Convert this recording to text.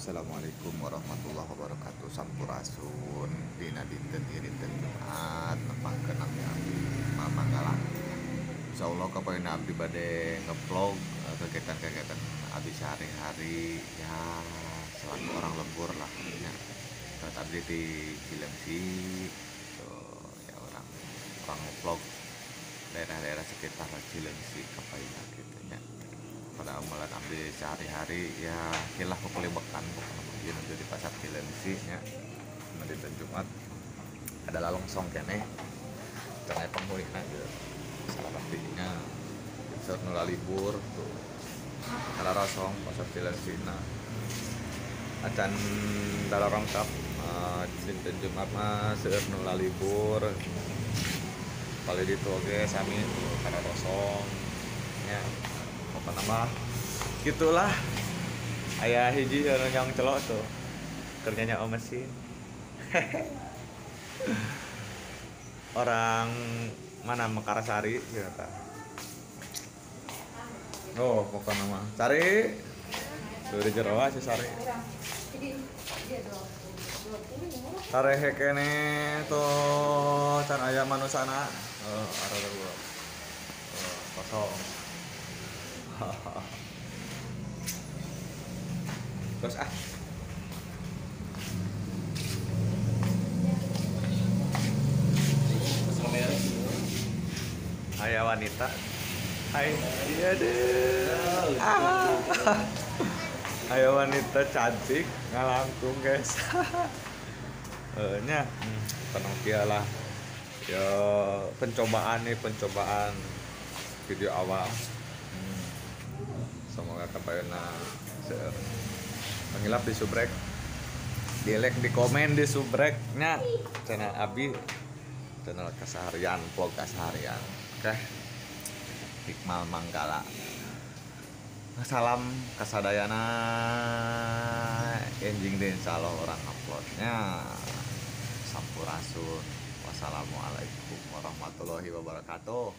Assalamualaikum warahmatullahi wabarakatuh. Sampurasun. Dina dinten ieu dinten Jumat nepangkeun abdi Iqmal Manggala. Insyaallah kapayunna abdi bade ngevlog kegiatan-kegiatan abdi sehari-hari ya selaku orang lembur lah ya. Saat abdi di Cileungsi tuh ya orang ngevlog daerah-daerah sekitar Cileungsi kapayunna kitu nya. Pada amalan abdi sehari-hari ya kilah pokoknya bekan pokoknya nanti di pasar Cileungsi nya. Nanti dinten Jumat ada lalongsong keneh cenah penghunina gitu. Salah artinya saat nula libur tuh ada rosong pasar Cileungsi. Nah acan dalarongkap dinten Jumat mah seueur nula libur paling ditu oge sami tuh kada rosong nya. Pokokna mah gitulah. Aya hiji yang celok tuh kerjanya om mesin. Orang mana Mekarsari gitu ta. Oh, pokokna mah Sari. Tuh di jero si Sari. Sare hekene tuh can aya manusana. Oh, arah gua. Oh, kosong. Terus ah. Ayah wanita. Hai, iya deh. Ah. Ayah wanita cantik ngalangkung guys. Nya, tenang kia lah. Ya pencobaan nih, pencobaan video awal. Semoga kapayuna seueur. Pangilap di subrek, di like, di komen, di subreknya channel Abi, channel keseharian, vlog keseharian. Oke, Iqmal Manggala. Salam kasadayana, enjing deh insyaallah orang uploadnya. Sampurasun. Wassalamualaikum warahmatullahi wabarakatuh.